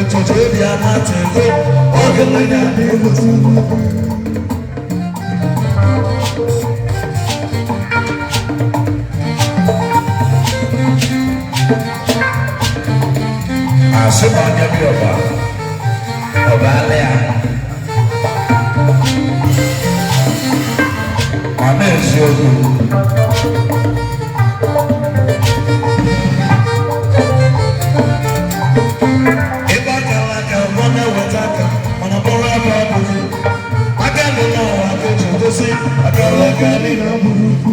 Echiche obi amatego ọgaranya na-egosi. Asị na onye bi ọba ọba alị ya ma na-eziokwu. Ebe akara aka ụgbọ na-eweta aka, mana bụrụ ebe ọ bụghị aka nọ n'ụwa ka eji edozi akara aka niile ọ bụrụ ukwu.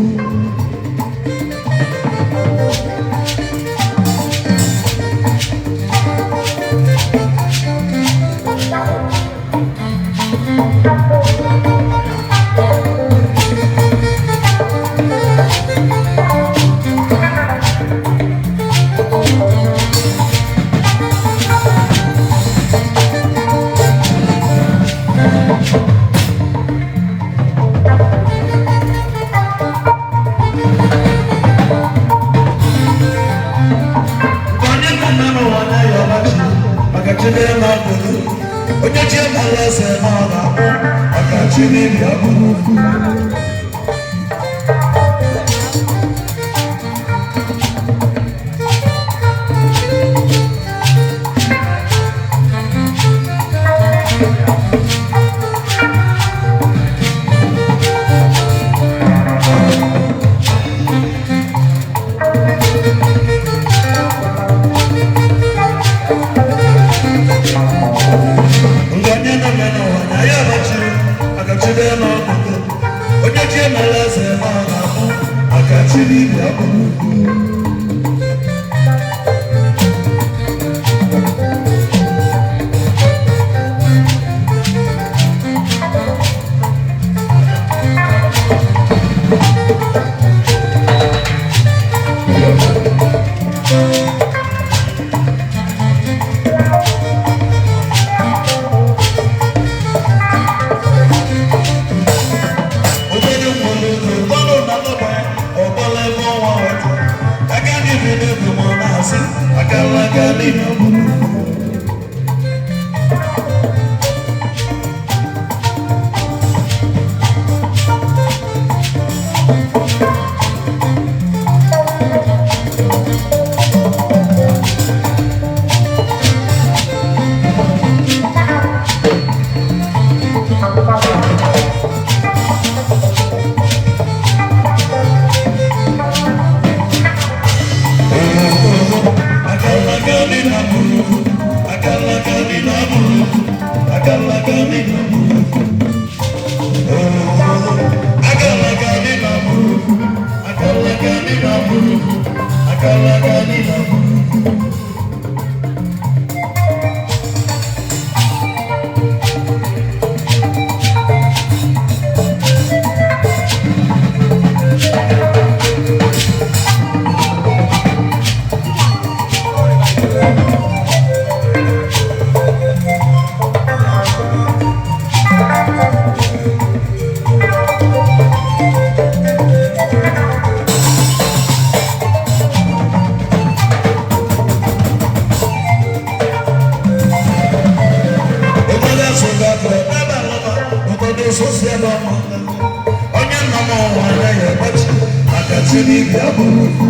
Onye nọ n'ụwa na-ayọ ọbachi maka Chineke na ọbụrụ onye chi mara eze na ọ ga-abụ maka Chineke ọ bụrụ ukwu. Mgbe onye nọ n'ụwa na-ayọ ọbachi maka Chineke na ọbụrụ onye chi mara eze na ọ ga-abụ maka Chineke ọ bụrụ ukwu. Obere nwere ego ụfọdụ na-anọba ọgbala ebe ọnwa weta aka niile n'ebe ma ọ na-asị akara aka niile ọ bụrụ ukwu. Akalaka. Ụfọdụ asụga akụrụ ebe alaba, ụfọdụ sosi ebe ọma. Onye nọ n'ụwa anaghị agbachi maka Chineke abụrụ ukwu.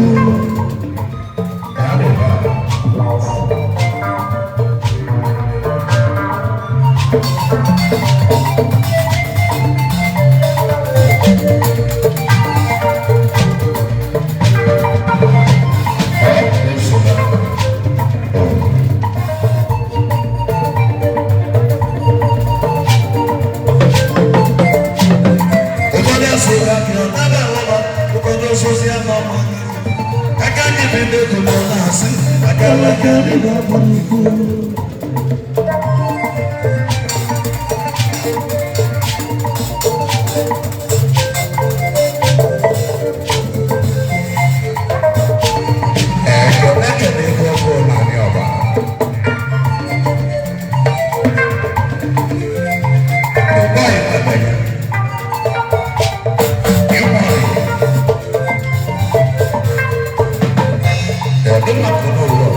Ụfọdụ asụga akụrụ ebe alaba, ụfọdụ sosi ebe ọma. Aka ndị bi n'ego nọ na-asị akalaka niile abụrụ ukwu. Ekele kele ego ọkụ naanị ọba. Ụgbọ ịkpebe ya. Ịnwere. Ọdị maka n'ụlọ.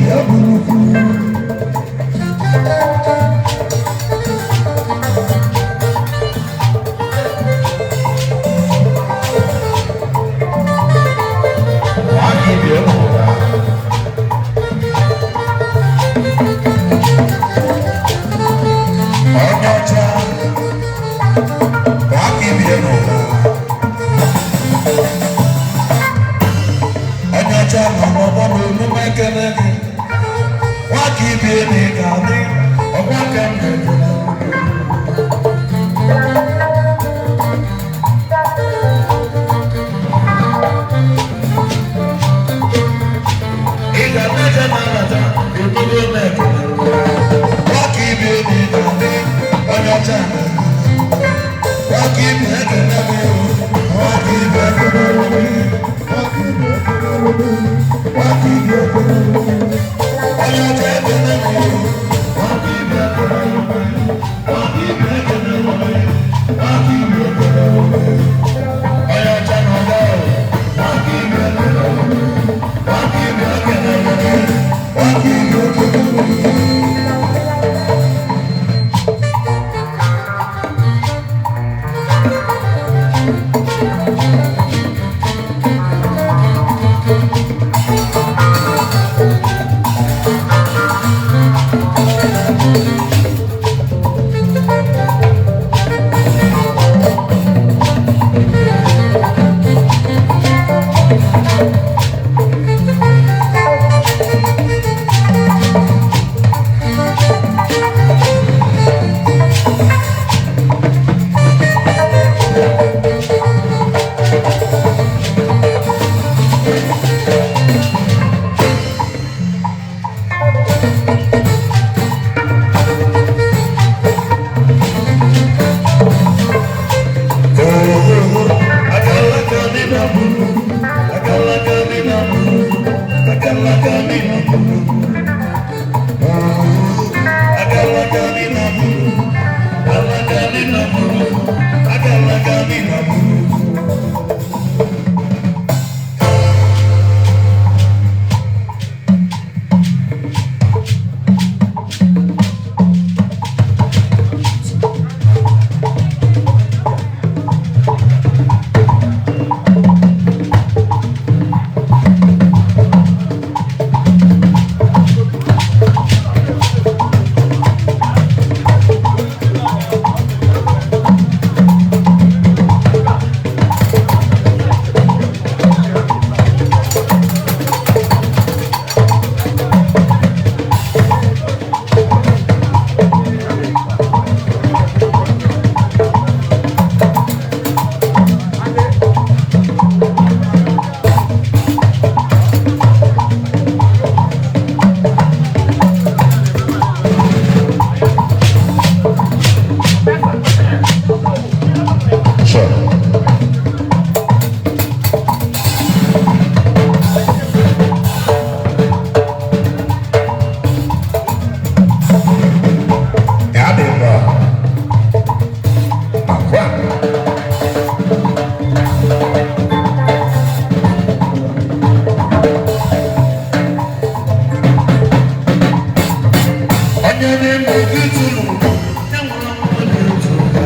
ibie burukwu. Nwaka ibie n'ụwa. Onye ọcha, nwaka ibie n'ụwa. Onye ọcha nọ n'ọgbọ n'omume ekele gị. Nwaka ibie na ị ga-adị, ọgwa ka m ga-ekele. Ị ga-emeje na-abata, ebido na-ekele. Nwaka ibie na ị ga-adị, onye ọcha na nwaka ibie ekele m ihu. Nwaka ibie ekele m ihu. Nwaka ibie ekele m ihu. Nwaka ibie ekele m ihu. Onye ọcha ekele m ihu. Nwaka ibie ekele m ihu. Nwaka ibie ekele m ihu. Nwaka ibie ekele m ihu. Onye ọcha nọ ọdọ ahụ. Nwaka ibie ekele m ihu. Nwaka ibie ekele m ihu. Nwaka ibie ekele m ihu. Ya dị mma. Akwa. Onye na-eme oge tụrụ, ya nwere ọmụmụ na-etu ụka.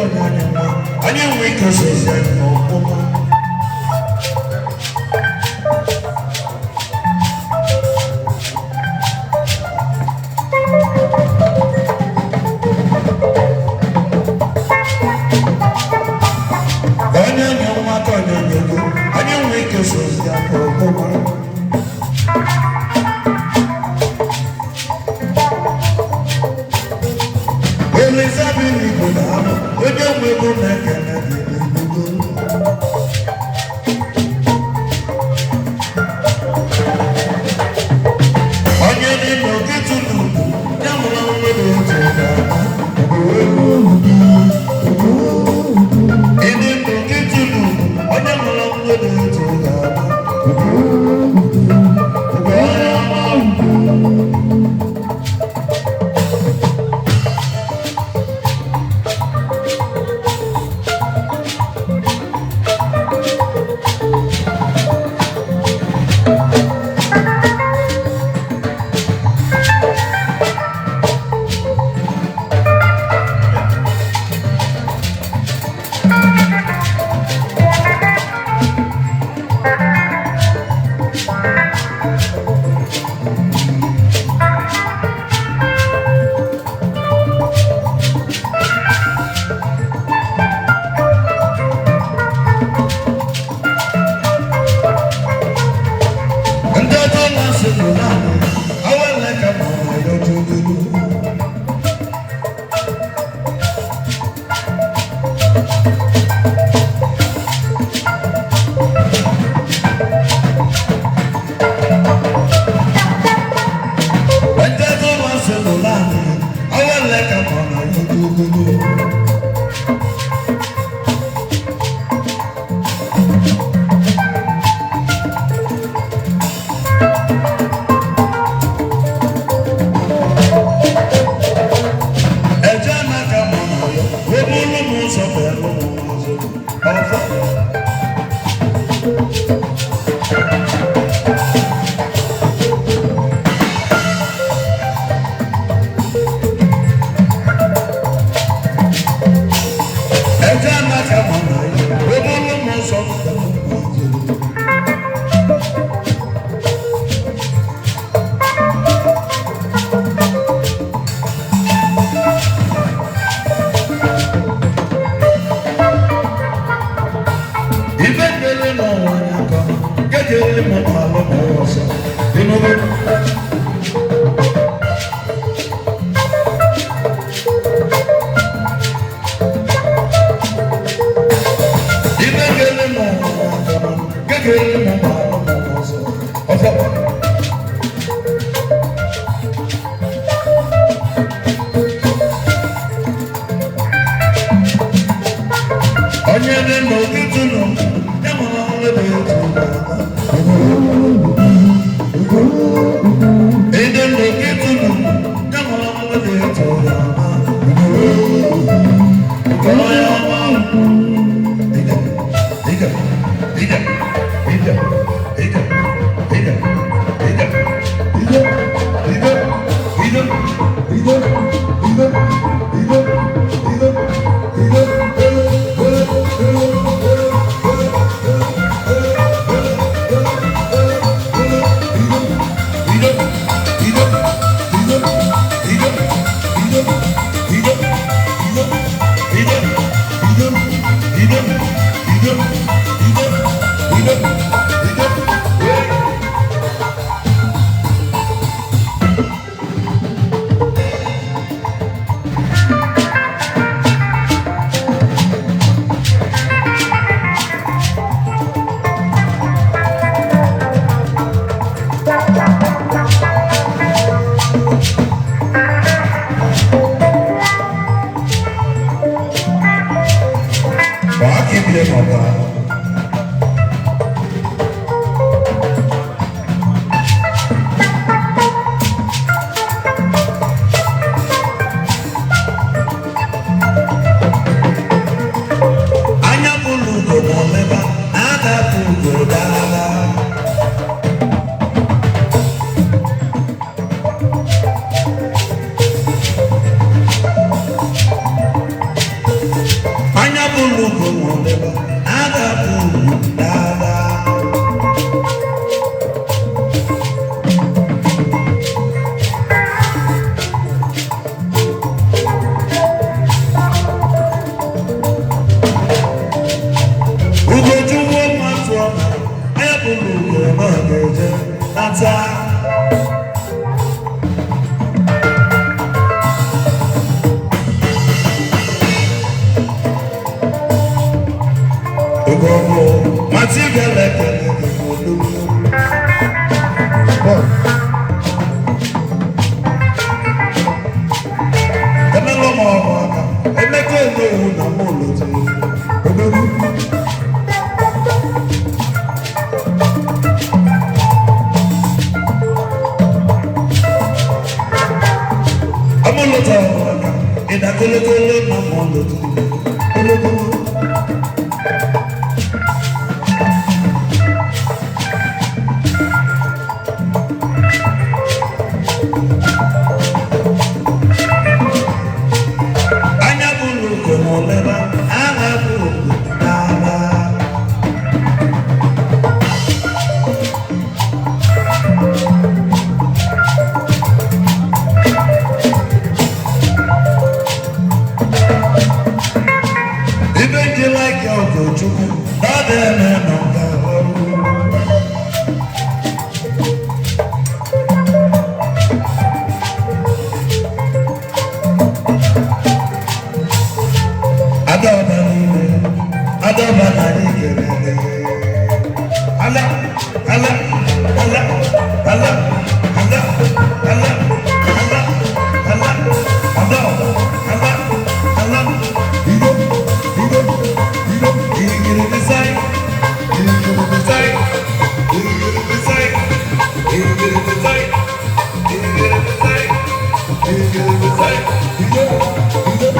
onye anyị nwa anyị nwee ike sozi anyị n'ọkpụma. Onye nye nwa ka onye nye ego, anyị nwee ike sozi anyị n'ọkpụma. Elizabeth Igbo na-anọ, onye nwe ego na-ekele gị n'elugo. Onye dị n'oge tụrụ ugwu, ya mụrụ nwa dị otu ga-ama. Ịdị n'oge tụrụ ugwu, onye mụrụ nwa dị otu ga-ama. Onye ọma. Ndị ọjọọ na-asị bụ naanị awele ka ma ọ na-ayọjọ olu. Ndị ọjọọ na-asị bụ naanị awele ka ma ọ na-ayọjọ olu. Eje n'aka ma ọ na-ayọ, wee bụrụ m ụzọ bịalụ m ụzọ. Ọfọ. Eje n'aka ma ọ na-ayọ, wee bụrụ m ụzọ bịalụ m ụzọ. Ife dele n'ụwa ya ka gejere m alụ m ọzọ. Ịnụgo? Ife dele n'ụwa ya ka gejere m alụ m ọzọ. Ọfọ. Onye dị n'oge tụnụ, ya mụrụ ọrụ dị otu Ịdị n'oge tụnụ, ya mụrụ ọrụ dị otu Onye ọma. Ije, ije, ije, ije, ije, ije, ije, ije, ije, ije, ije, ije, ije, ije, ije. Anya bụrụ ugo ma ọleba, adapụ ugo dala. ugo nwoleba aga bụ ugwu dada. Ugochukwu mmatụ ọma anya bụrụ ugo na ọ ga-eje nata. Oge ọbụ mati bịara ekele gị n'olu. Emelụ m ọrụ aka, Emeka Onowu na mụ lụtara odogwu. Amụlụta ọrụ aka, ịda kolokolo na mụ lụtara kolokolo. Anya bụrụ ugo na oleba, agha bụ ugo n'ala. Ibe ndị like ya Ugochukwu, na ọ dị eme na ọ ga-ahụ. Adọba niile, adọba na anyị kelele. Ala, ala, ala, ala, ala, ala, ala, ala, adọba, ala, ala, igo, igo, igo, igiri desai, igiri desai, igiri desai, igiri desai, igiri desai, igiri desai, igo, igo.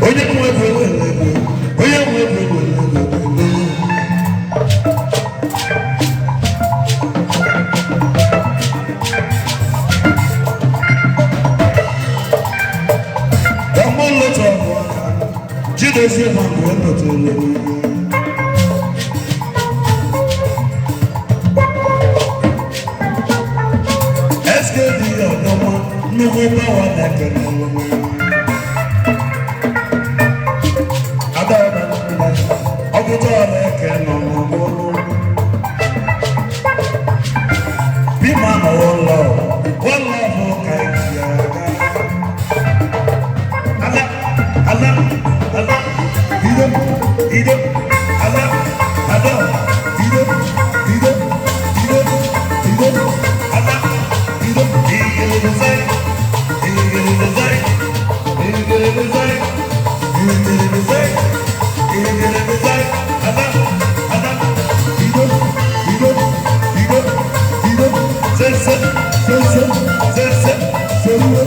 Onye nwe ego nwere ego, onye nwe ego nwere ego nwere ego. Ọmụ nlọta ọgụ aka, Chidozie ma mgbe nlọtara ego. SKD ọdọma nnukwu pawa na-ekele ọlụmụ. Adaọba nne, ọgụta ọla eke nọ n'ọgbọ. Bima na one love, one love ka eji aga. Ala, ala, ala, ido, ido, ala, ada, ido, ido, ido, ido, ala, ido, igele zai, igele zai, igele zai, igele zai, ala, ala, ido, ido, ido, ido, se, se, se, se, se, se, seribe,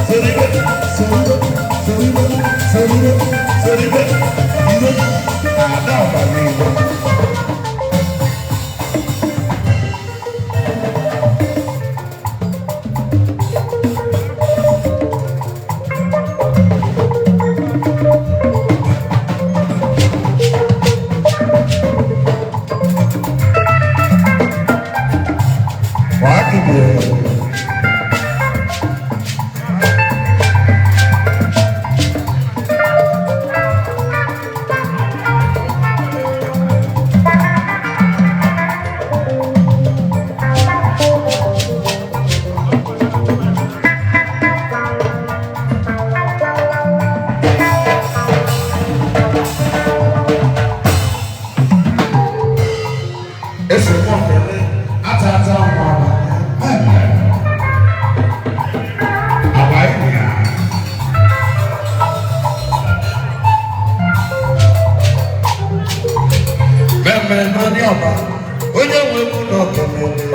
seribe, seribe, seribe, seribe, seribe, ido, ada ọba n'igwe. Naanị ọba onye nwe egwu na ọkenele.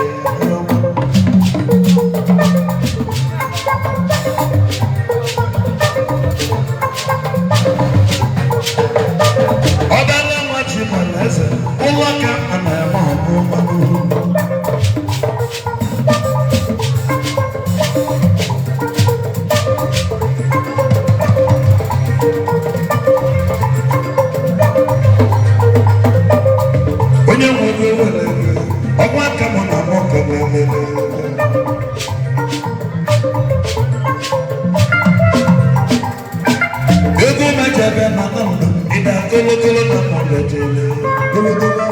Ọbala nwa ji mara eze ụlọ ka a na-eme ọbụ mmanụ. Onye nwe ego were ego ọgwa aka mụ na mụ kenelele. Ego mejebe na ndụ ịda kolokolo na mụ lejele kolokolo.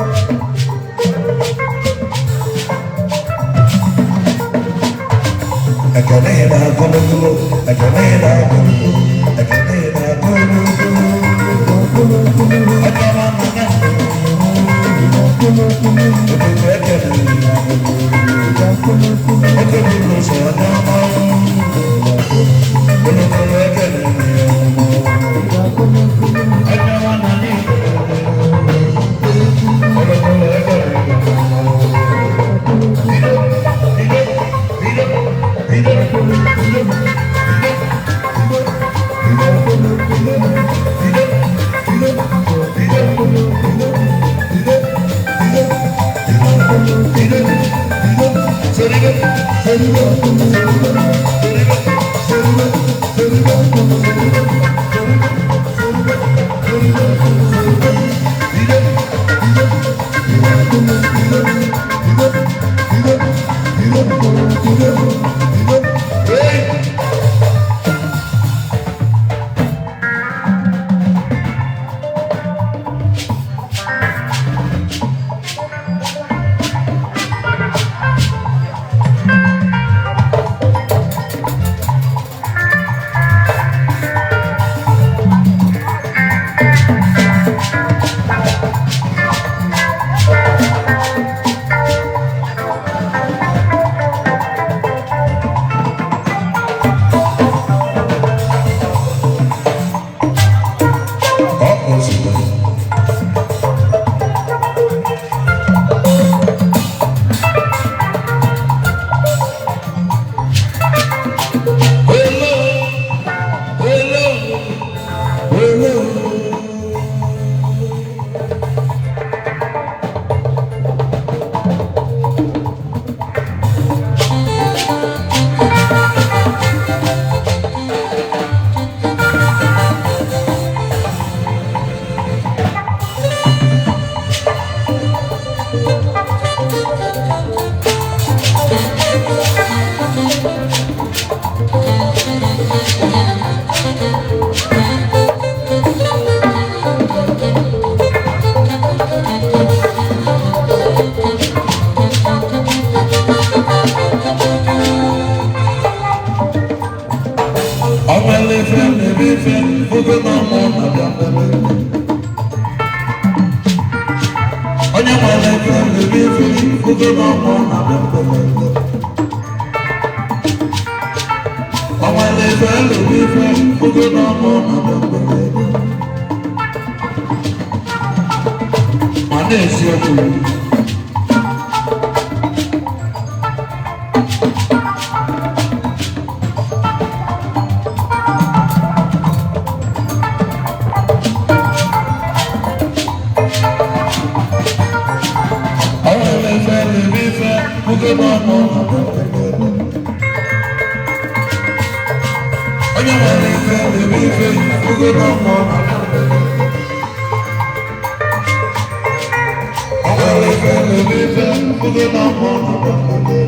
Ekene na kolokolo, ekene na kolokolo, ekene na kolokolo. Ọjọ́ máa ń ná òkùnkùn ekene. Okòkòrò sọ̀rọ̀ kolokolo ekene. Ọjọ́ máa ń ná ní kolokolo ekene. Ido, ido, ido, ido, ido, Hey! Ọ ozugbo. Olo, olo, olo. Ọmọlẹ fẹ́ lèmi fẹ́ fúgó náà mọ̀ nàbíà mẹ́lẹ́. Onye nwere fẹ́ lèmi fẹ́ fúgó náà mọ̀ nàbíà mẹ́lẹ́. Ọmọlẹ fẹ́ lèmi fẹ́ fúgó náà mọ̀ nàbíà mẹ́lẹ́. Ma na-esi okwu. Ọmọlẹ fẹ́ lèmi fẹ́ fúgó náà mọ̀ nàbíà mẹ́lẹ́. Onye nwere ife lèmi fẹ́ fúgó náà mọ̀ nàbíà mẹ́lẹ́. Ọmọlẹ fẹ́ lèmi fẹ́ fúgó náà mọ̀ nàbíà mẹ́lẹ́.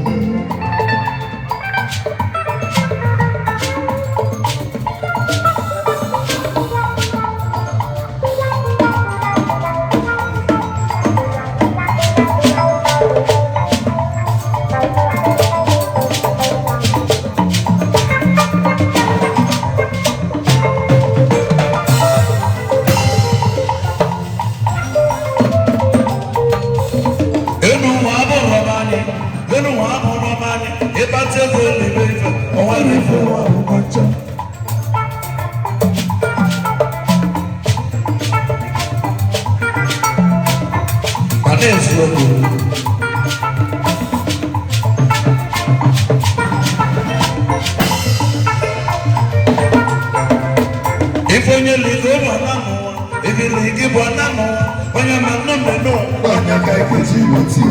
Enu wa bụrụ ọba anyị, enu wa bụrụ Na-eziokwu. Ife onye ligo bụ ana n'ụwa, ibili gị bụ ana n'ụwa, onye ma nnọọ n'ụwa. Onye ka ekeji wetie.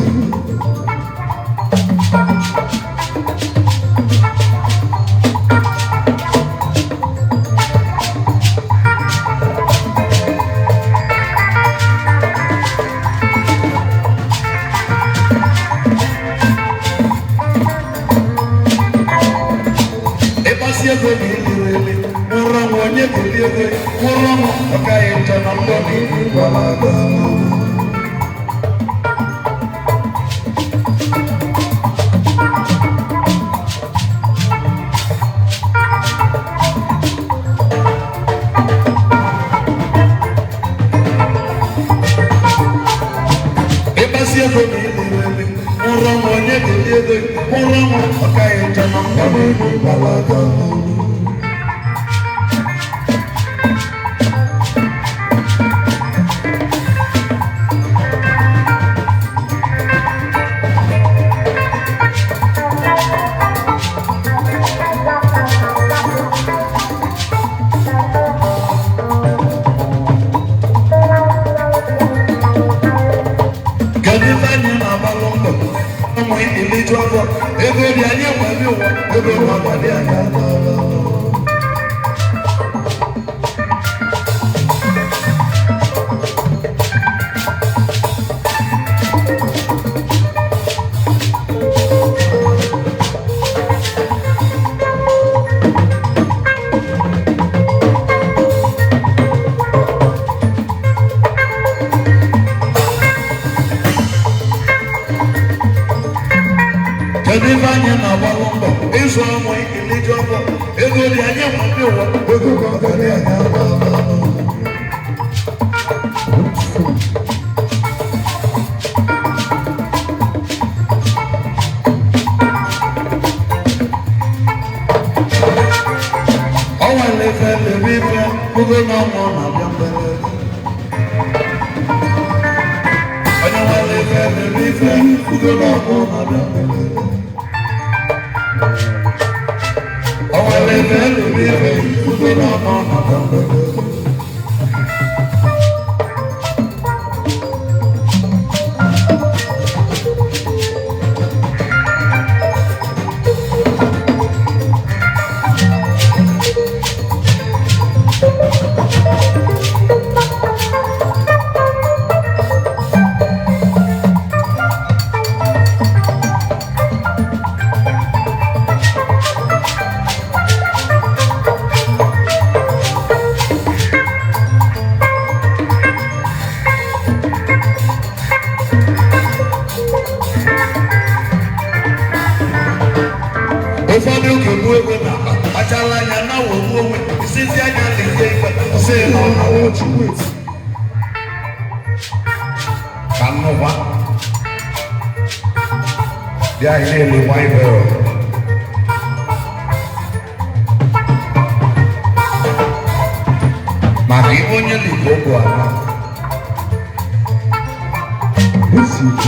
Ịkpasi ego na iliri eli, nwụrụ ọnwụ onye ga-eli ego, nwụrụ ọnwụ ọ gaghị njọ na mbọ na ibu Gbara aga. Ịkpasi ego na iliri eli, nwụrụ ọnwụ onye ga-eli ego, nwụrụ ọnwụ ọ gaghị njọ na mbọ na ibu Gbara aga. Kedu ife anyị na-agbalụ mbọ ụmụ iliju afọ ego dị anyị nwere ụwa ego na-agbalị anya. Kedu ife anyị na-agbalụ mbọ ịzụ ụmụ iliju afọ ego dị anyị nwere ụwa Ego na-agbalị anya. Ọnwa ife lebe ife ogo na ọnwụ na-abịa mberede. Onye nwere ife lebe ife ogo na ọnwụ na-abịa mberede. Ọnwa ife lebe ife ogo na ọnwụ na-abịa mberede. Ụfọdụ oge bụ ego na-akpa kpachala anya na wogbu onwe isizi anya na-eye ikpe sị na ọ na Watch wait. Ka nnụkwa bịa anyị na-elekwa ibe o. Maka ibe onye ligbo bụ ala. This is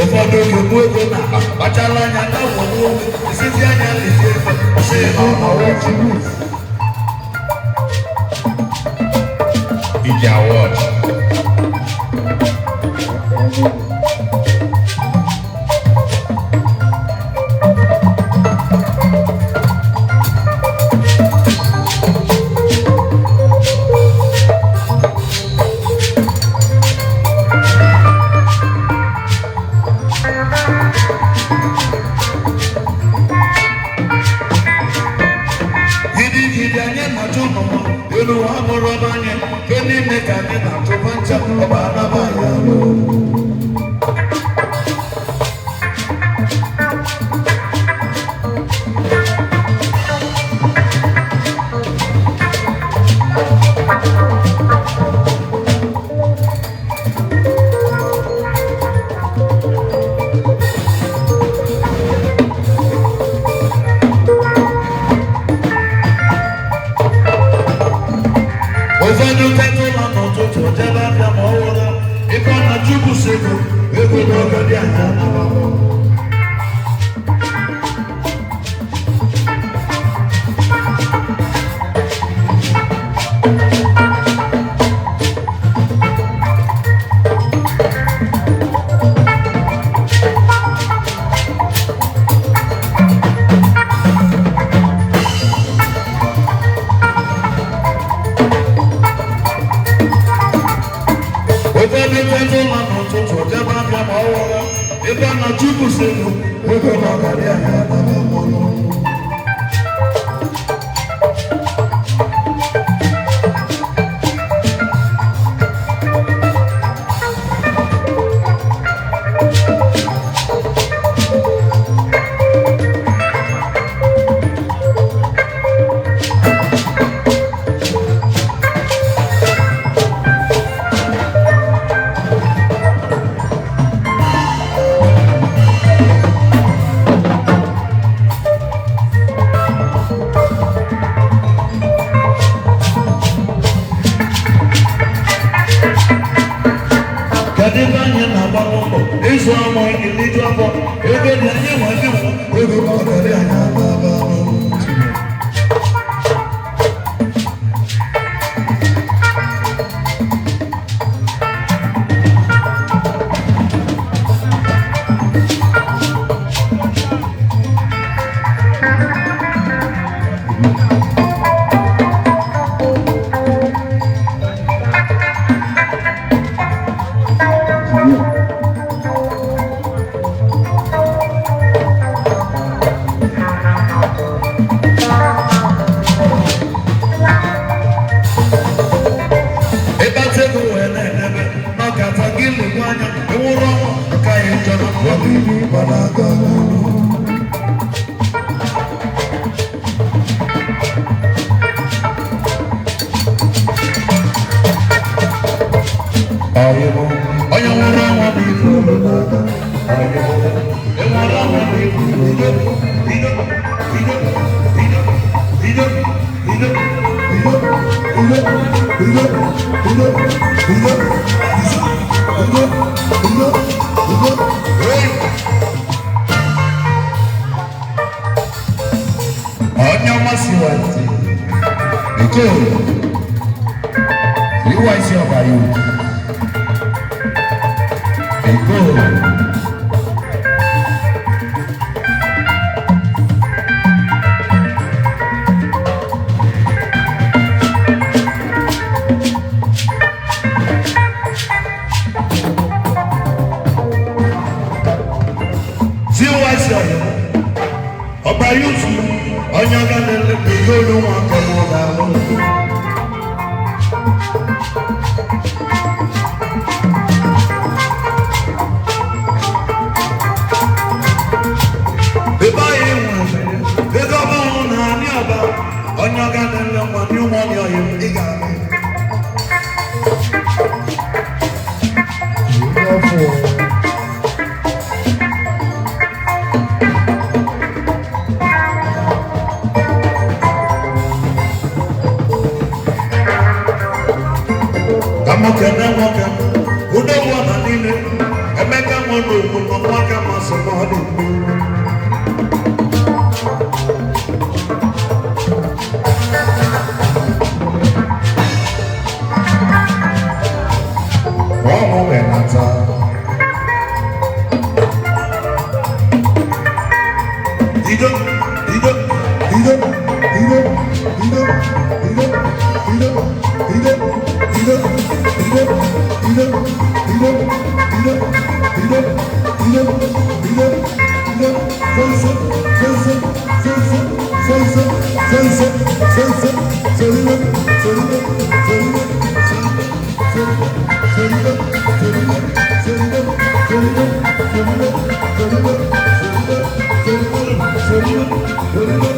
Ụfọdụ oge bụ ego na-akpa kpachala anya na wogbu onwe isizi anya na-eye ikpe sị na ọ na watch wait. Iji awọchị. Gidigidi anyị na-achụ n'ụwa elu ha mụrụ ọba anyị nke niile ka anyị na-achụkwa ncha ọba anaba ya. Ụfọdụ teta ụlọ n'ụtụtụ jebe afịa ma ọ wụrụ ife ọ na Chukwu si ego ego n'oge dị anya. Ụfọdụ teta ụlọ n'ụtụtụ jebe afịa ma ọ wụrụ ife ọ na Chukwu si ego ego n'oge dị anya. Kedu ebe anyị na-agba mbọ ịzụ amụ iliju afọ ego dị anyị nwe ndị nwe Ego n'oge dị anya. Ịkpata ego wee na-edebe n'ọkata gị lekwa anya ịnwụrụ ọnwụ aka ya njọ na mmadụ. Ibi gbalaga n'ụlọ. Ọyịbụ onye nwụrụ ọnwụ bụ ife olu n'aka. Ọyịbụ ịnwụrụ ọnwụ bụ ife olu. Ido ido ido ido ido ido Ido, ido, ido, ido, ido, ido, ido, ido. Hey! Onye ọma si wati Ike UIC ọba youth. Iko si wasi ọyọ ọba youth onye ọga na-ele olu nwa nke mụ ga-alụ. Ebe anyị nwere ego ọbụrụ na anị ọba onye ọga na-ele nwa ndị ụmụ ọbịa ọyị ị ga-alụ. Ka nwoke na nwoke udogwu ọha niile Emeka nwa n'ogbu nọ nwaka masị ma ọ dị mgbe. Ọmụ wenata. Ido ido Ido, ido, ido, ido, ido, ido, ido, ido, ido, ido, ido, ido, ido, ido, ido. Sense, sense, sense, sense, sense, sense, seribe, seribe, seribe, seribe, seribe, seribe, seribe, seribe, seribe, seribe, seribe, seribe, seribe, seribe.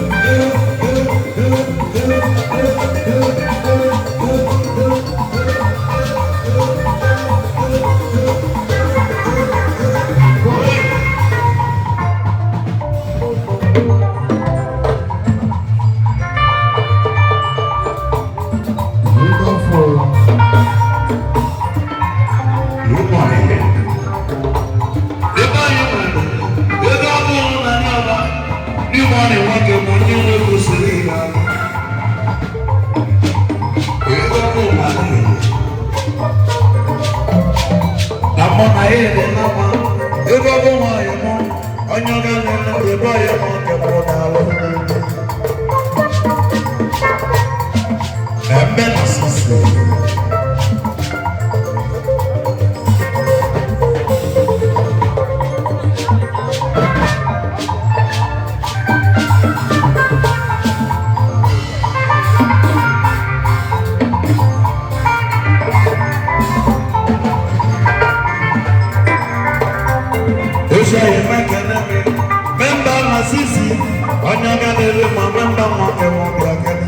Ifeanyi nwoke m onye nwe kwụsịrị ya. Ego bụ mmadụ. Na mụ na ya dị na mma. Ego bụ nwanyị mụ. Onye ọ ga-anọ ebe ọya m nke mụ na-alụ. Member na sisi. Ezi ọyị mekene mi. Member na sisi. Onye ọ ga-ele ma member nwoke mụ bịa kene.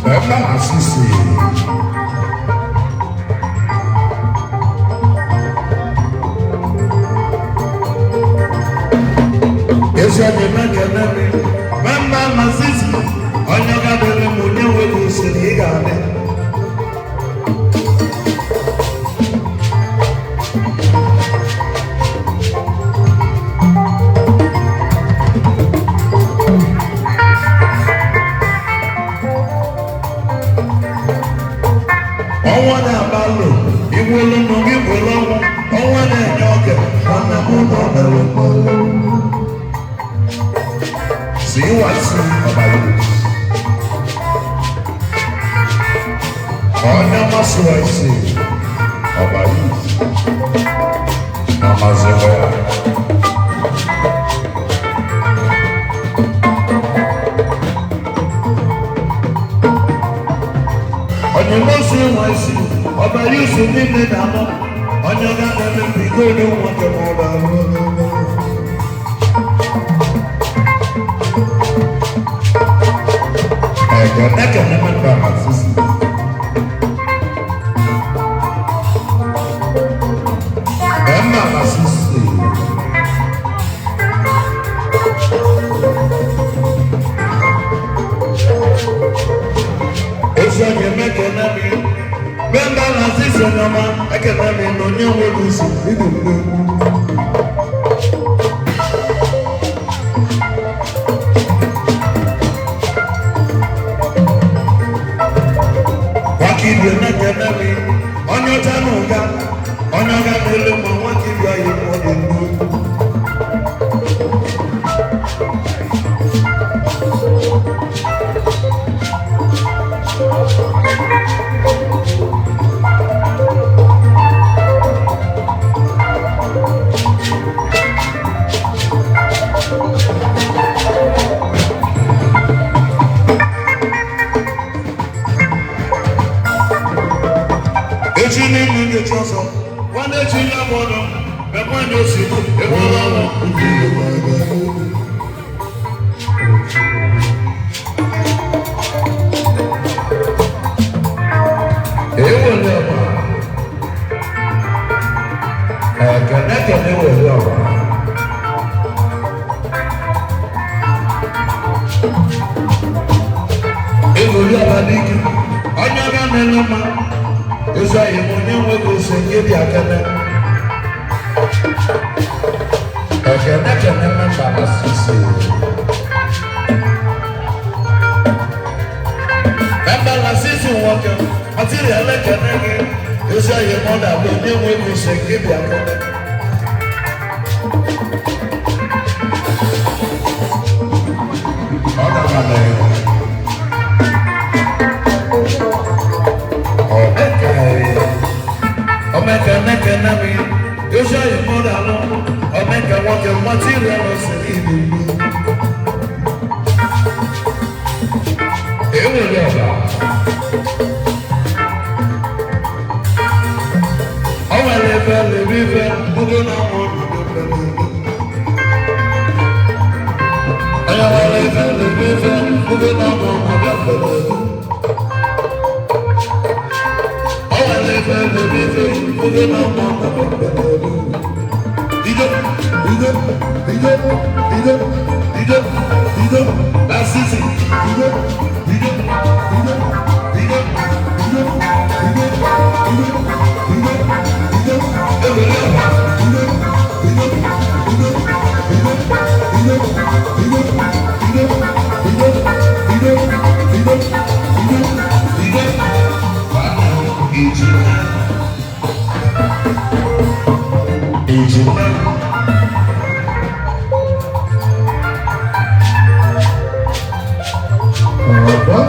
Member na sisi. Ezi ọyị mekene mi. Member na sisi. Onye ọ ga-ele ma onye nwe kwụsịrị ị ga-adị. Ọnwa na-agbalụ iwelu nụ gị were ọnwụ ọnwa na-enye oge nwanne m ụlọ mere mmanụ. CYC Ọba Youth. Onye ọma CYC Ọba Youth. Na Maziwa ya. Onye mmosi nwa isi ọbara isi niile na-anọ onye ọ ga-eme mbigodo nwoke ma ọ bụ Ekene kene member na sisi. Member na sisi. Ezi onye mekene mi member na sisi onye ọma ekene mi na onye nwere isi ịdị mgbe. Nwaka ibi emekene mi onye ọcha na ụga onye ọga na-ele ma nwaka ibi ọyị ma ọ dị mgbe. Echi n'ime nkechi ọzọ nwanne echi ya bụ ọnụ mekwa ndị osi ebe ọrụ ọrụ. Ewele ọba. Ekene kene ewele ọba. Ewere ọba n'ike onye ọga na-ele mma ezi ọyị m onye nwoke ose nke dị akene. Ekene kene member na sisi. Member na sisi nwoke material ekene gị ezi ọyị m ọ na-abụ onye nwoke ose nke dị akene. Ọ dabara ya. Ọmeka ya. Omeka nekene mi ezi ọyị m ọ na-alụ omeka nwoke material ose gị dị mgbe. Ewele ọba. O nwere ebe lebe ife oge na ọnwụ ọnọdụ mberede. Onye nwere ife lebe ife oge na ọnwụ ọnọdụ mberede. O nwere ife lebe ife oge na ọnwụ ọnọdụ mberede. Ido, ido, ido, ido, ido, ido, lasisi, ido, ido, ido, ido, ido, ido, ido, ido, ido, ewere ọba.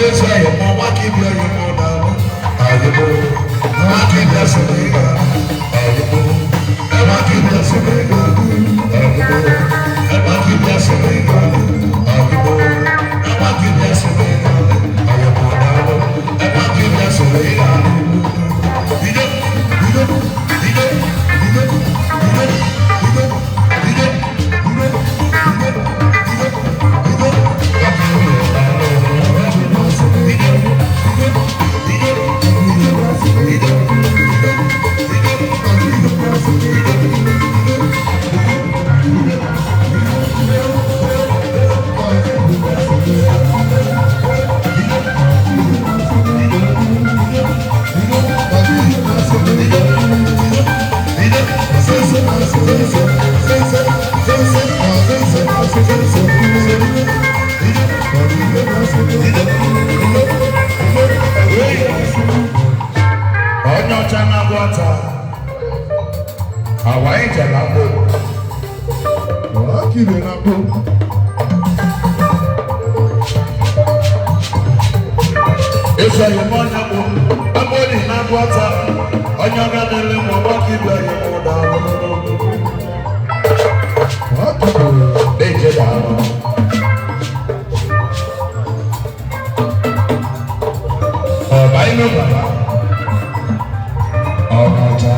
Ndị ọyị mụ, nwaka ibi ọyị mụ na-alụ. Ọyị mụ, nwaka ibi asị na ịga. Ọyị mụ, nwaka ibi asị na ịga. Ọyị mụ, nwaka ibi asị na ịga. Ọyị mụ, nwaka ibi asị na ịga. Ọyị mụ na-alụ. Nwaka ibi asị na ịga. Ide, ide, ide, ide, ide, ide, ide, ide, ide, ide, ide. Onye ọcha na-agba ọta, àwa ìjàlá gbò. Akiri na gbó. Eso yìí mọ onye bụ agbóni na-agba ọta, onye ọga na-ele mụ nwaka ibe ọyị mụ daalụ. Akiri. Deje daalụ. Ọba inú bàbá, ọ̀nà ọjà.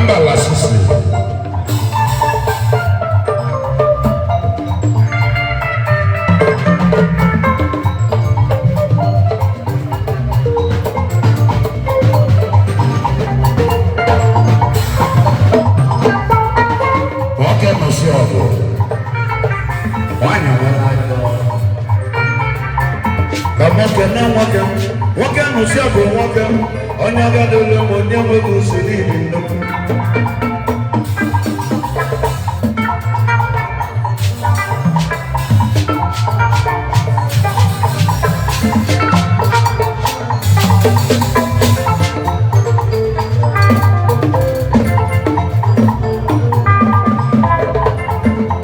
Mbala sisi. Nwoke nọsi ọgụ, nwaanyị nwere aka. Ka nwoke na nwoke, nwoke nọsi ọgụ nwoke, onye agadi ụlọ m onye nweghị usoro iri nnukwu.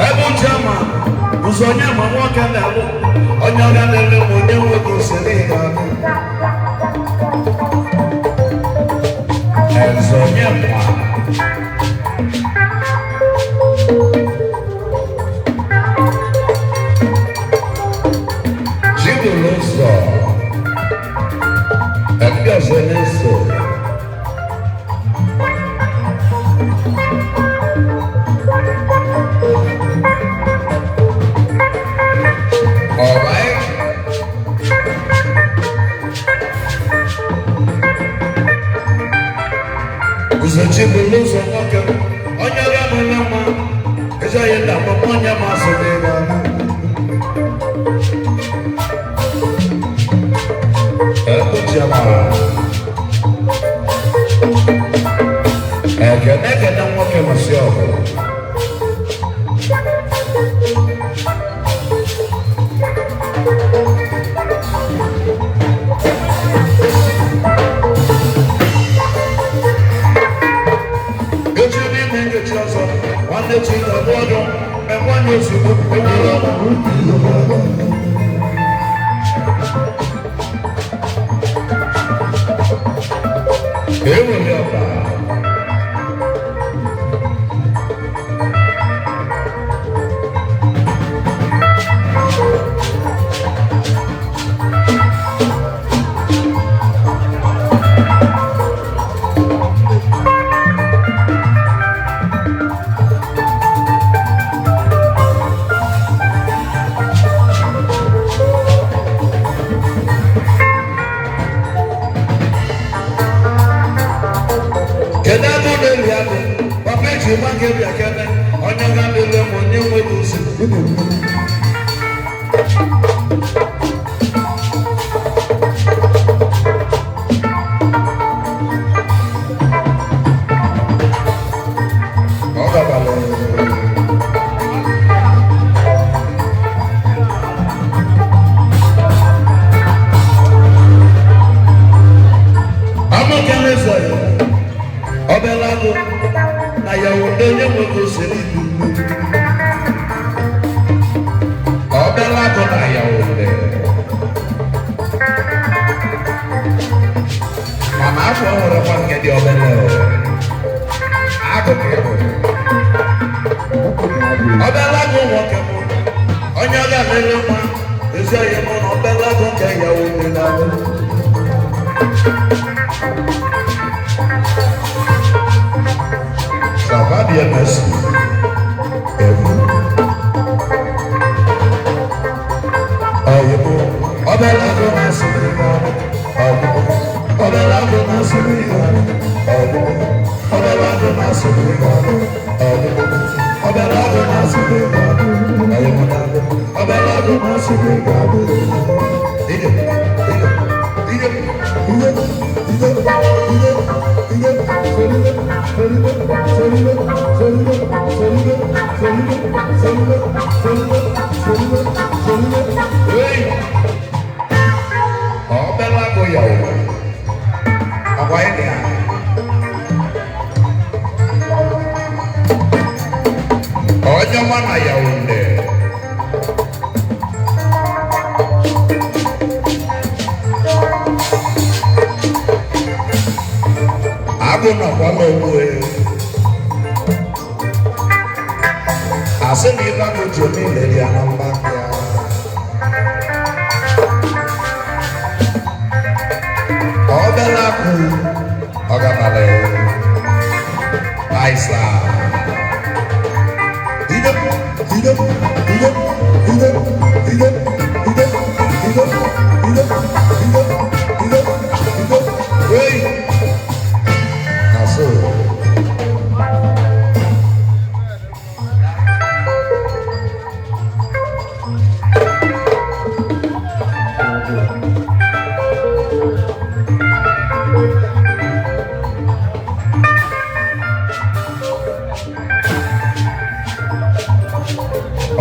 Ebe uche ma ụzọ onye ma nwoke na-alụ, onye ọga na-ele m onye nweghị usoro iri ahụ. Eze onye ma. Chibulu ụzọ, ndị ọzọ na-eso. All right. Ụzọchi bụ n'ụzọ nwoke, onye ọrịa nwere mma, ezi onye nna m onye ma asị n'ịga. Ekpuchiama. Ekene ekene nwoke masị ọgụ. Echi n'ime nkechi ọzọ, nwanne chi ga-abụ ọdụ, enwanye ozugbo, enwere ọgwụ. Enwere ọba. Kedu ebe ụlọ eli adị? Papa eji nwa gị bịa kene, onye ga lele m onye nweghị ozi. Ọ gabara. Amụkele zọrọ. Ọbẹ̀là Na ya wụde onye nwoke osiri ibu. Obere agụ na ya wụde. Mana afọ nwere kwa nke dị obere o. Agụ ka ị bụ. Obere agụ nwoke mụ. Onye ọ ga-adịrị mma. Ezi oyi mụ na obere agụ nke ya wụde na agụ. Savabia Mercy. Ebu. Ọyịbụ. Obere agụ na-asịrị gị ọnụ. Ọgwụgwụ. Obere agụ na-asịrị gị ọnụ. Ọgwụgwụ. Obere agụ na-asịrị gị ọnụ. Ọgwụgwụ. Obere agụ na-asịrị gị ọnụ. Ọyịbụ na-agụ. Obere agụ na-asịrị gị ọnụ. Ije. Ije. Ije. Hey! Obere agụ ya ụwa. Ọgwa ịdị ya. Onye ọma na ya wunde. Agụ nọkwa n'ogbu e. Asị na ibe agụ ji eme ile dị ya na mba ya. Obere agụ ọ gabalị. Aisa. Ide, ide, ide, ide, ide, ide, ide, ide, ide, ide, ide. Hey! Na so.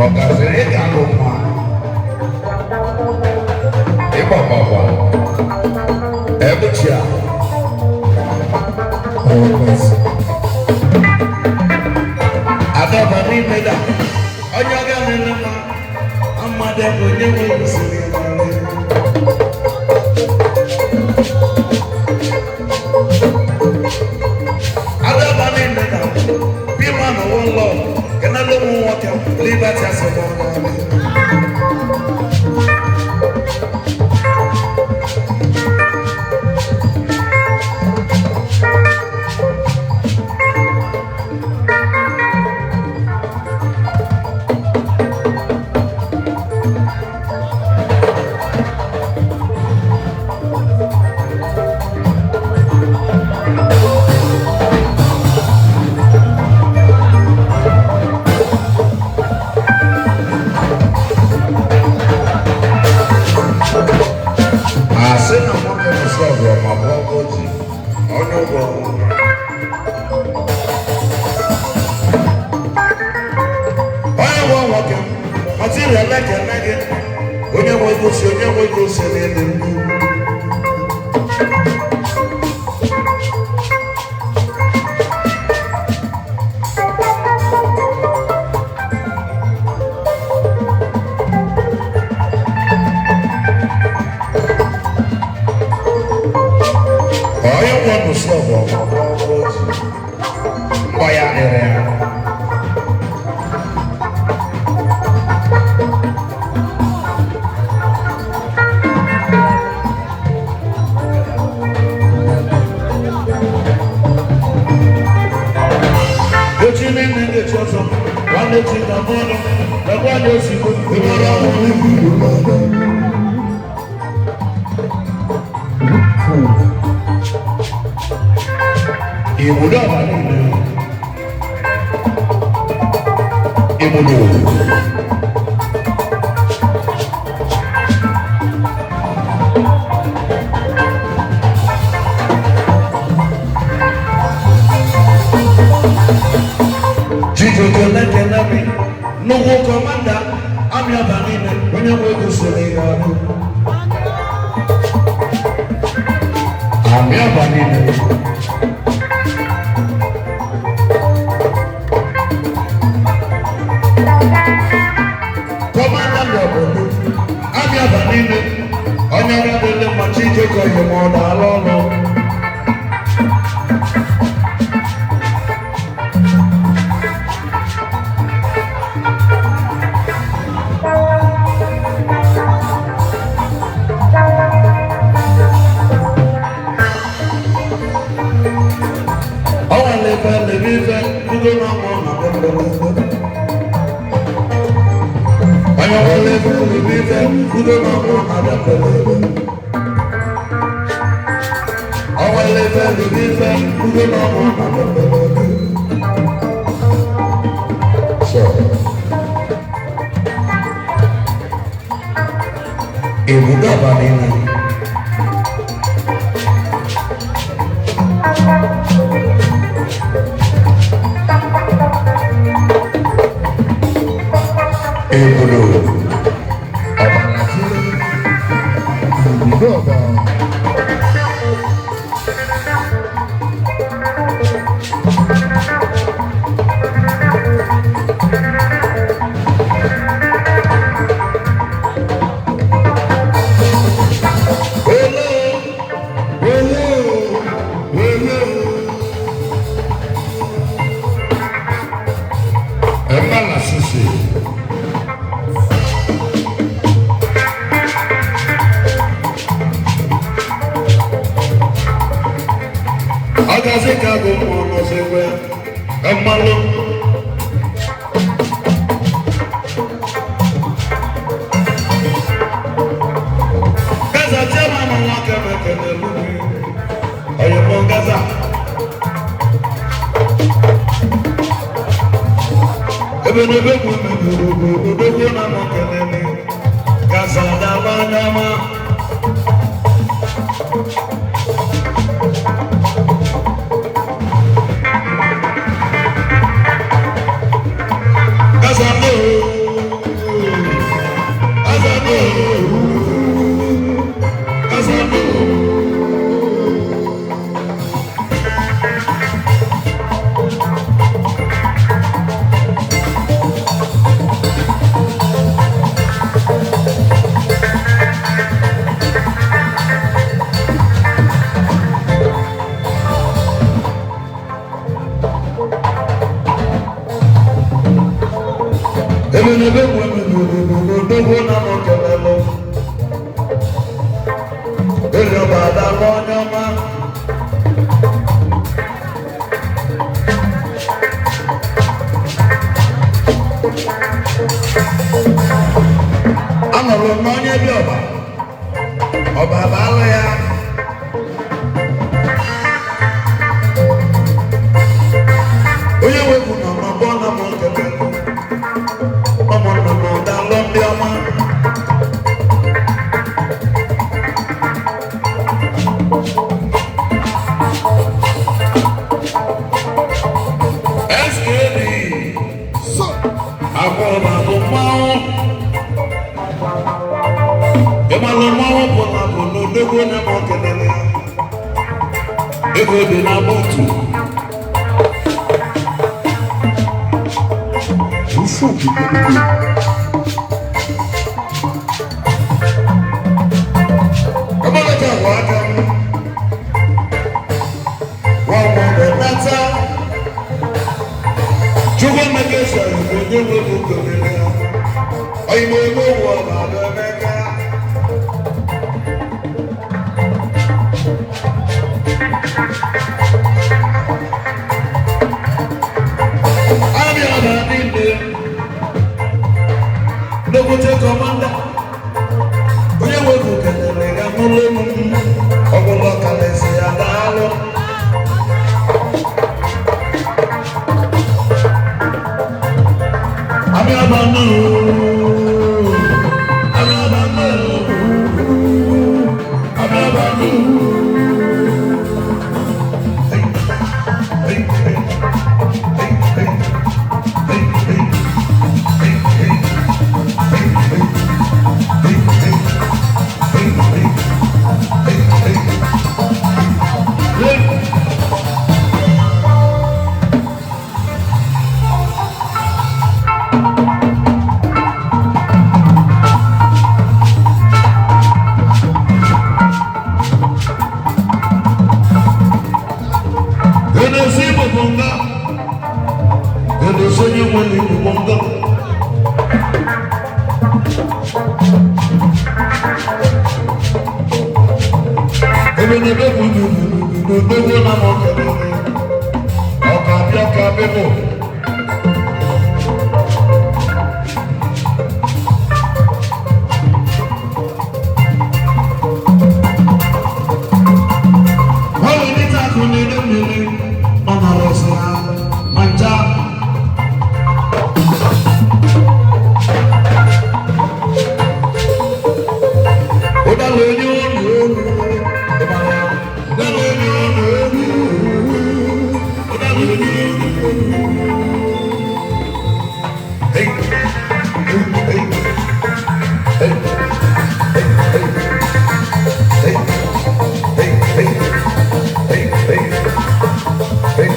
Ọ̀gaziri ga-alụ nwa. Ịgbagbagba. Ebuchia. Ọgazi. Adọba n'ime da. Onye ọ ga-alụ nwa. Amadi bụ onye nwe usoro ya. Adọba n'ime da. Bima na one love. Kenelu ụmụ nwoke Liberty asọmpi. Asị na nwoke kwụsị ọgụ ma bụ ọgụ ji onye ụgwọ. Onye nwe nwoke ọtị rele kene gị onye nwe gosi onye nwe gosi n'elu nnu. Onye nwe kwụsị ọgụ ma bụ ọgụ ji mgbọ ya dịrị ya. Echi niile na-echi ọzọ, nwanne chi na mmanụ, ekwe anyị ozigbo, ịmara ọhụrụ ibu Igbo n'anya. Igbudo ọba niile. Igbudo. Chijioke na-ekele mi, nnukwu kọmanda amị ọba niile, onye nwe ego soro ya ọkụ. Amị ọba niile. Niile onye ga-adịle mma Chijioke oyi ma ọ daala ọnụ. Ọnwa lebe lebe ife ugo na ọmụ na mberede. Onye nwa lebe lebe ife ugo na ọmụ na mberede. Ọnwa lebe lebe ife ugo na ọmụ na mberede. So, ebube ọba niile. Ebulu ọbara tụrụ Ebube ọba. Ole, ole, ole. Ebe na sisi. Ọgazi ka agụ mmụọ nọzikwa ya mmalụ. Gaza chiama ma nwoke mekele lughi. Oyimo Gaza. Ebe n'ebe bụ mebiri odogwu na mọkelele. Gaza dama dama. Gaza no. Gaza no. Gaza no. Ebe n'ebe bụ mebiri odogwu na mọkelele. Ele ọba adala onye ọma. Anọrụ m n'onye bi ọba. Ọba baala ya. Onye wepụ nọ n'ọgbọ na mọkelele. Ụmụnna m daalụ ndị ọma. SKD So, akwa ọba bụ mmanwụ. Ịmalụ mmanwụ bụ na bụ n'odogwu onye ma okelele ya. Ego dị na buutu. ufu obodo. Ọmọlẹ́jà wà á kan. Wọ́n mọ̀ bẹ̀ nata. Chukwu Emeka sọ̀rọ̀ kò ní wọ́n kò nílẹ̀. Ọ̀yìnbó olówó ọba àbẹ̀ Emeka. Abịa ọba niile. Nnokwute kọmanda. Onye wepụ kelere ya n'ụlọ elu m. Ọbụla kalịsị ya daalụ. Abịa ọba nụ. Abịa ọba nụ. Abịa ọba nụ. Edozi Igbo bụ nga. Edozi onye nwere Igbo bụ nga. Ebe na-ebe bụ ugwu na m kelere. Ọka bịa ka bịbụ. Wọ́n ní takùn nínú mmiri, ọ nọrọ ọsọ ha ma ncha. Ụdara onye olu olu, ịmara ụdara onye olu olu, ụdara onye olu olu. Hey, hey, hey, hey, hey, hey, hey, hey, hey, hey, hey, hey,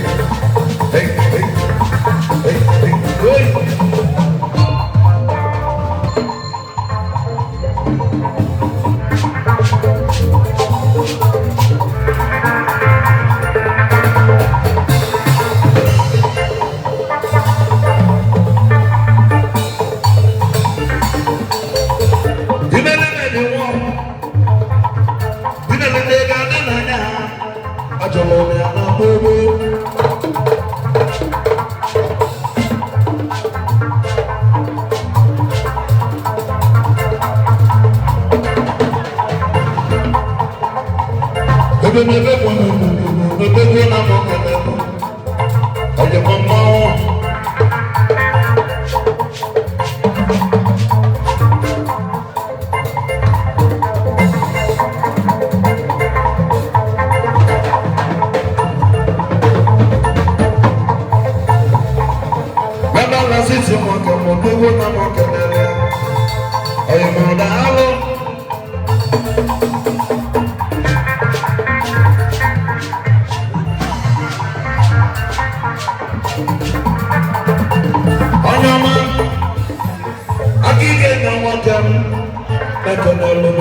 hey, hey, hey. Ajọlọ. Ọyọ̀mọ̀dàlú. Onye ọma, aka ike na nwoke m ekelelu m,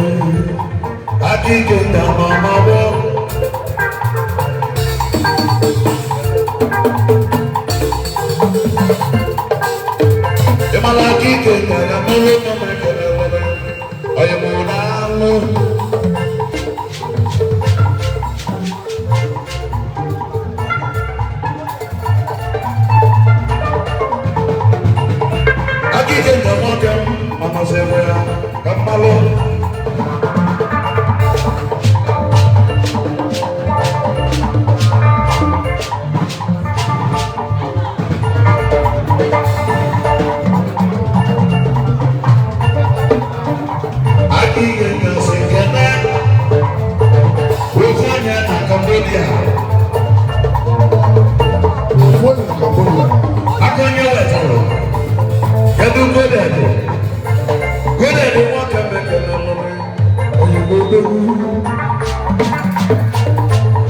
aka ike na mama bụ. Ịmala aka ike na ya mụrụ nọ m ekelelu m, ọyọmọdàlú. Aka ike na nwoke m amasịrị ya ka mmalụ. Aka ike na si kene ofu onye na Cambodia. Ofu onye na Cambodia. Aka onye wetara kedu godedụ godedụ nwoke mekele lụrụ. Oyinbo odogwu.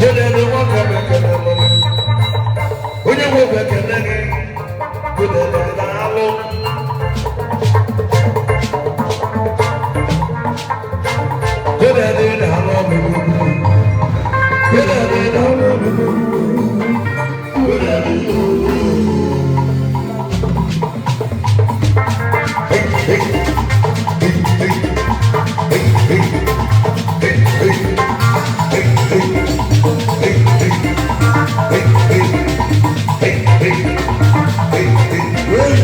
Godedụ nwoke mekele lụrụ onye nwe bekele gị godedụ na-alụ. Godedụ na-alụ ọmụmụ. Godedụ na-alụ ọmụmụ. Godedụ. Hey, hey, hey, hey, hey, hey, hey, hey, hey, hey, hey, hey, hey, hey, hey, hey, hey, hey.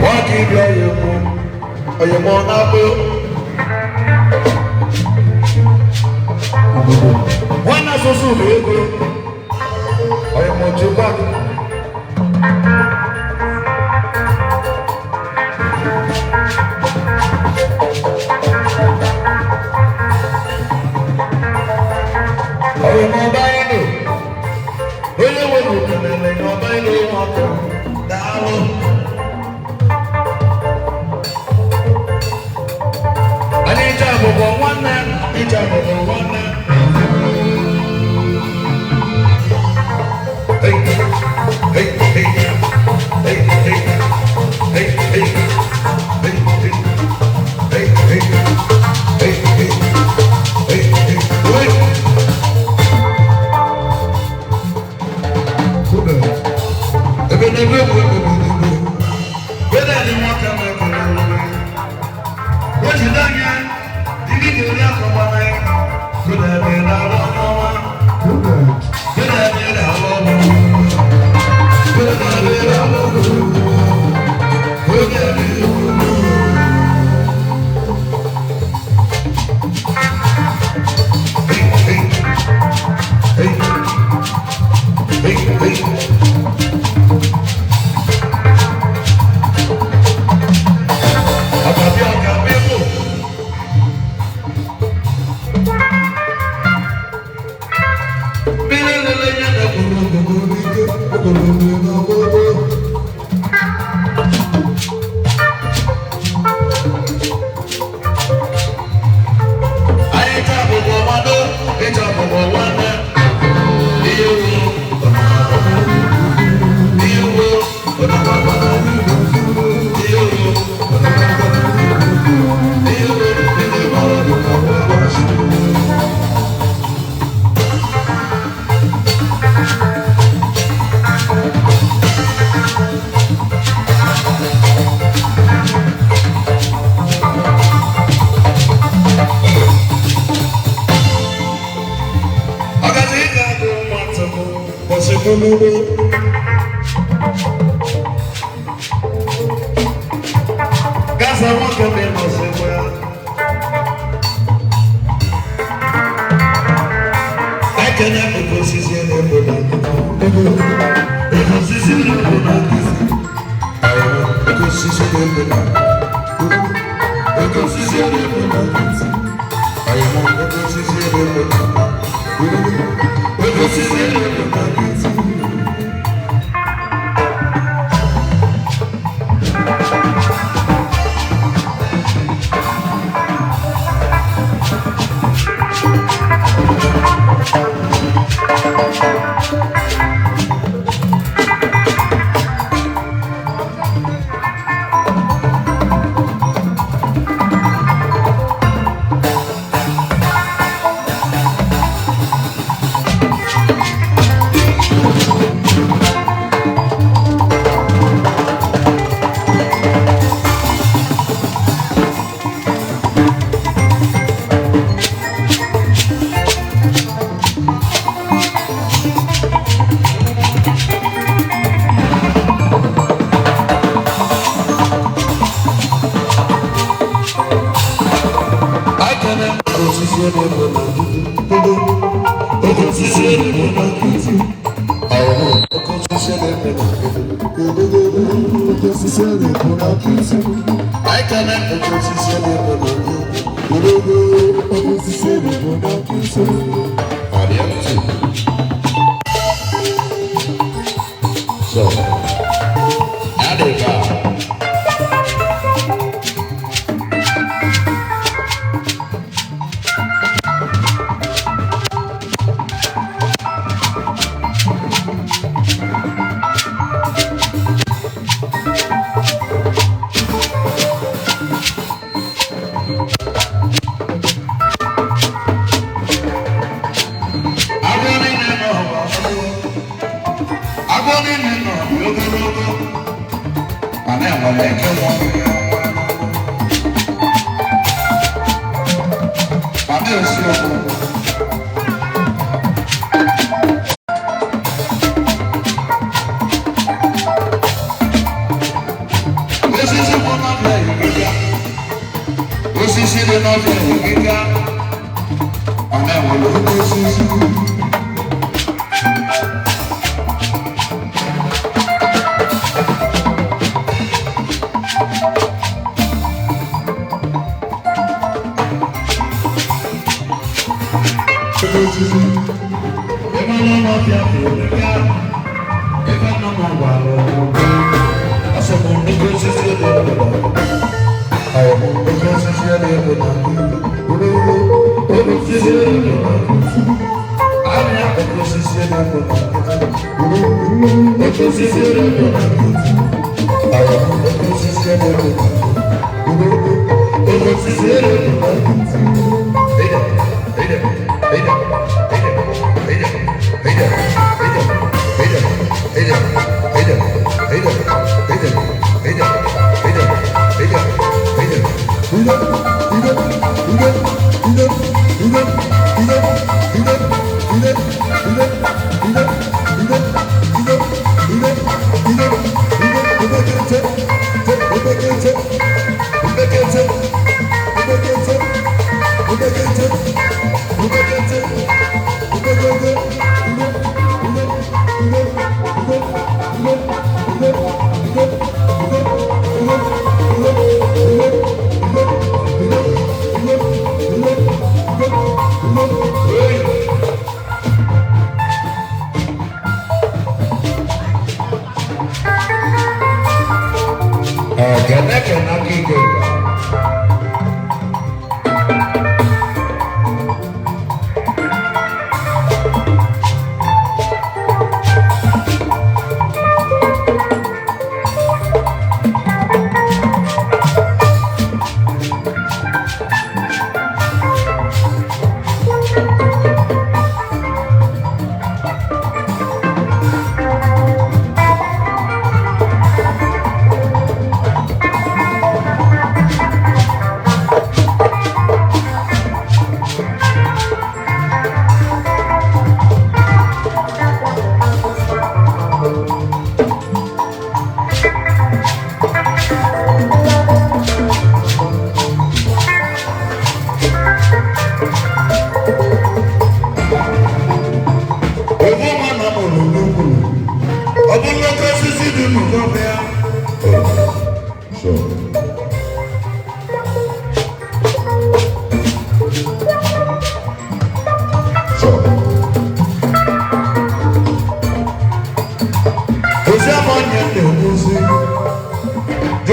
Wọ́n kì í bí ọyọ̀ mú ọyọ̀ mọ́ náà bó. Wọ́n náà soso bụ ego ọyọ̀ mọ̀ jùlọ. Ọyọ̀ mọ̀ ọba inú onye nwere okenele na ọba inú nwoke daalụ. Anyị je abụbọ nwanne, ije abụbọ nwanne. Hey. Gaza nwoke bụ ịnọzikwa ya. Ekene oke osisi na-egbo na oke osisi na-egbo na oke osisi na-egbo na oke osisi na-egbo na oke osisi na-egbo na oke osisi na-egbo na.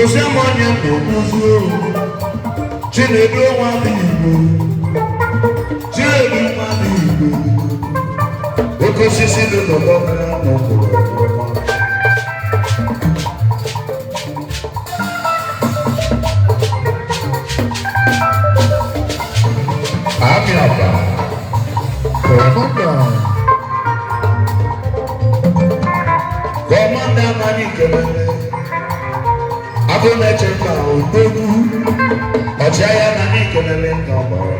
Gosi m onye m na-ekwuzi oru. Chinedu nwa dị Igbo. Chinedu nwa dị Igbo. Oke osisi dị n'ụgbọ mmiri n'ụkwụrụ. Amị ọba. Commander. Commander amaghị kelele. Agụ na-eche mba odogwu. Ọchịagha na anyị kelele nke ọgbara.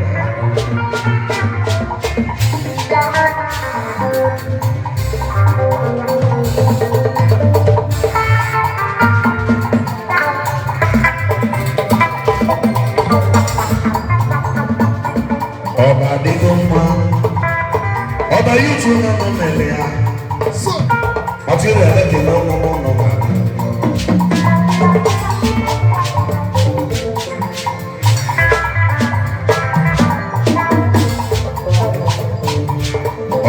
Ọba adịgo mma. Ọba yutu nọ nọ mele ya. So. Ọtí rẹ̀ lẹ́kẹ̀ lọ́wọ́ lọ́wọ́ lọ́wọ́.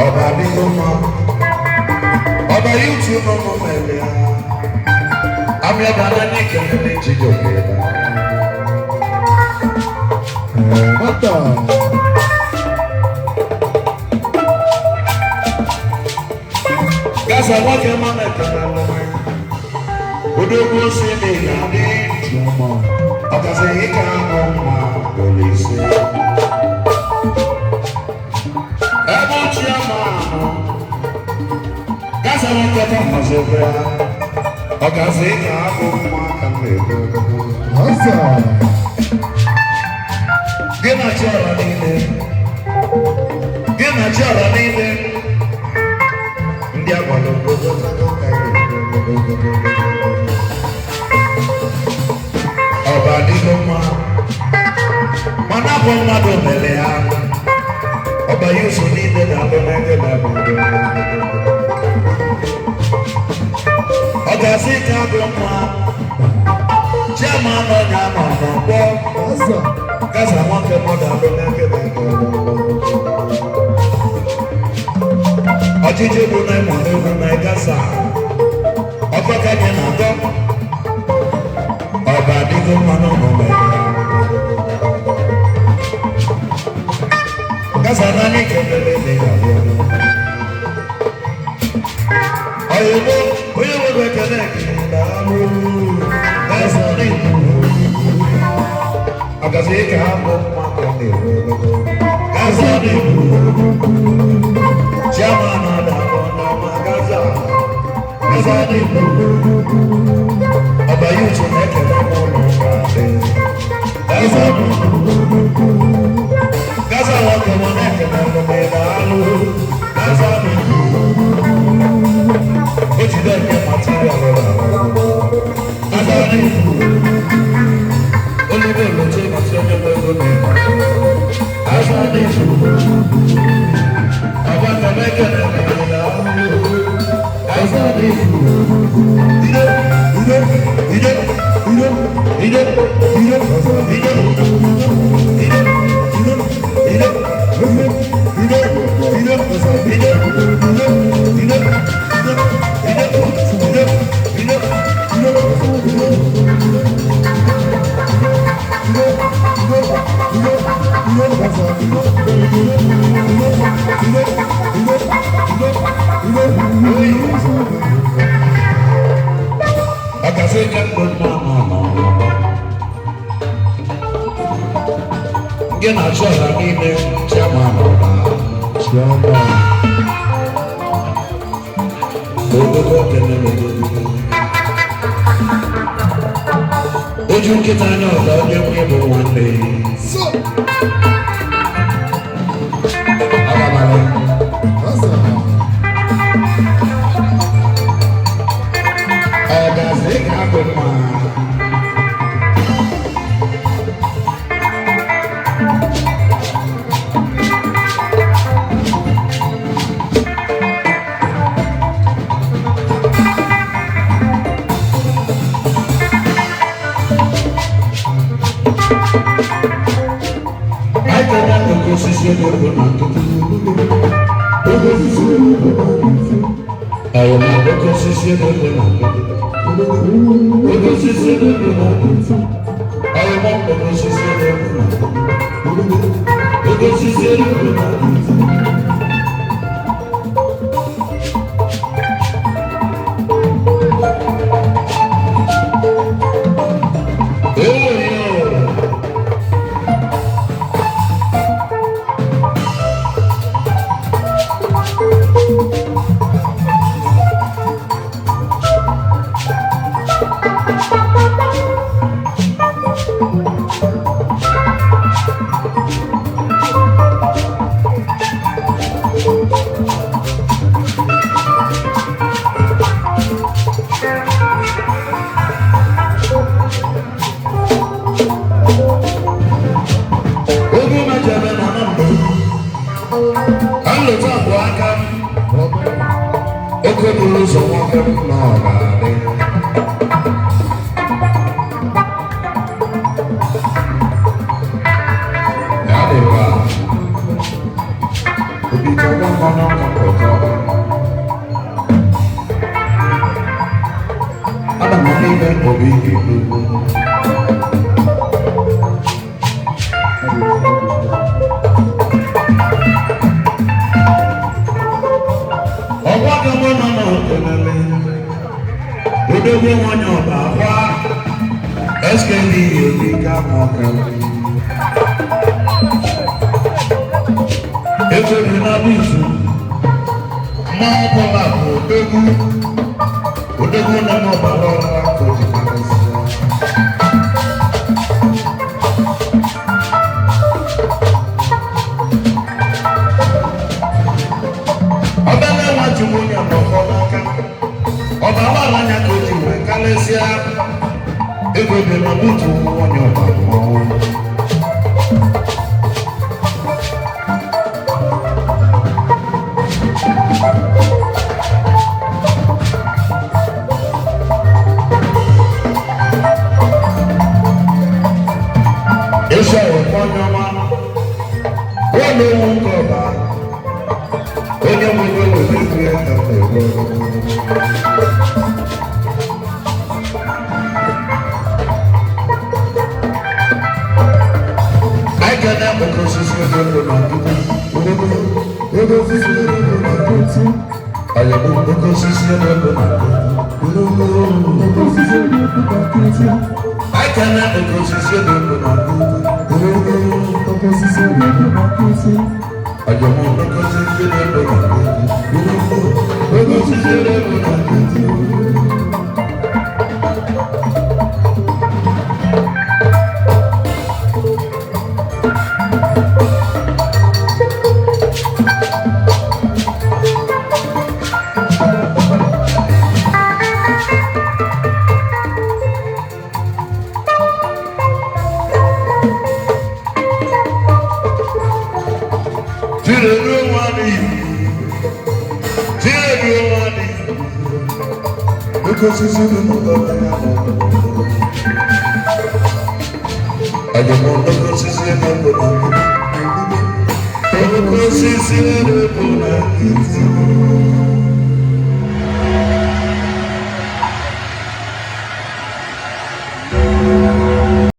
Ọba adịgo mma. Ọba yutu nọ nọ mele ya. Amị ọba na ní kelele Chijioke ebe a. Commander. Gaza nwoke mụ na-ekele lụrụ. Odogwu si n'ịga dị. Chairman. Ọgazi ịka ahụ mma polisi. Ebe ochie ma ahụ. Gaza nwoke bụ ọzọkwa ya. Ọgazi ịka ahụ mma ka m na-ekwu. Gaza. Gị na chiọra niile. Gị na chiọra niile. Ndị agwara obodo tago ka ị na-ekwu. Ọba adịgo mma. Mana abụ mmadụ mere ya. Ọba ya ụzọ niile na-abụ n'ebe na-abụ. Ọ ga-asị ka abụ mma. Chiama nọ ya nọ n'ọgbọ. Gaza. Gaza nwoke mmadụ abụ n'ebe na-abụ. Ọchịchị bụ na ịmụ n'egwu na Gaza. Ọkọ ka anyị na-agọ. Ọba adịgo mma n'ụlọ mere ya. Gaza n'anya kelele na ya abịa. Oyinbo onye nwere ekele ekele na-alụ. Gaza n'ikwu. Ọgazi ka ha bụ mma ka na-eru. Gaza n'ikwu. Chairman ọ̀dàbọ̀ n'ọmọ Gaza. Gaza n'ikwu. Ọba yóò tún ekele m ụlọ ụka dị. Gaza n'ikwu. Gaza nwoke m na-ekele m na-alụ. Gaza n'ikwu. O jide nke material na-alụ. Gaza n'ikwu. Oliver Loche masi onye nwe ego na-eme. Gaza n'ikwu. Ọba kemekele na-alụ. Gaza n'ikwu. Ide, ide, ide, ide, ide, ide, ide, ide, ide, ide, ide, ide, ide, ide, ide, ide, ide, ide. Ọgazi ka mgbe mma nọ n'ọgbọ. Gị na chọọchị niile chairman ọba. Chairman. Ogogo kelele ogogo. Oju nkịta anya ọga onye nwe bụ nwanne. So. Agabala. Gaza. Ọgazi ka abụ mma. Anyị ga oke osisi ego na nkịtị. Oke osisi ego na nkịtị. Ọwụ na oke osisi ego na nkịtị. Oke osisi na-ebu na nkịtị. Ọyịmọ oke osisi na-ebu na nkịtị. Oke osisi na-ebu na nkịtị. Ee, Oge mejọrọ na na mbụ, ka m leta abụọ aka m, oke buru ụzọ nwoke m na ọ ga-adị. Ya dịkwa, obi tọgbọ mmanụ ọkụkọ. Ana m n'ime obi igbo. Ọgwa ka mụ nọ n'okelele, odogwu nwanyị ọba akwa, SKD obi ka mụ ọkele. Ego dị na buutu, mma ọbụla bụ odogwu, odogwu nọ n'ọbara ọla ka o ji karịsịa. Ọbẹ̀lẹ̀ wọn ti mú ní ọ̀nà ọ̀kọ́ n'aka. Ọba wa anya ka o ji wee karịsịa. Ego dị na buutu nwanyị ọba mmọnwụ. Ịsọ ọ̀pọ̀ nyọma, wọ́n lówó ń kọ̀ bá. Onye nwe ego were ego ya ka m na-ekwu. Anyị ga na-akpọkọ osisi ego ego na nkịtị. Oke osisi na-ebu na nkịtị. Ọyọ bụ oke osisi ego ego na nkịtị. Oke osisi na-ebu na nkịtị. Anyị ga na-akpọkọ osisi ego ego na nkịtị. Oke osisi na-ebu na nkịtị. Ọyọ bụ oke osisi ego ego na nkịtị. Oke osisi ego ego na nkịtị. Chinedu nwa n'iyi. Chinedu nwa n'iyi. Oke osisi dị n'ụlọ ya. Ọyọ bụ oke osisi ego ego na nkịtị. Oke osisi ego ego na nkịtị.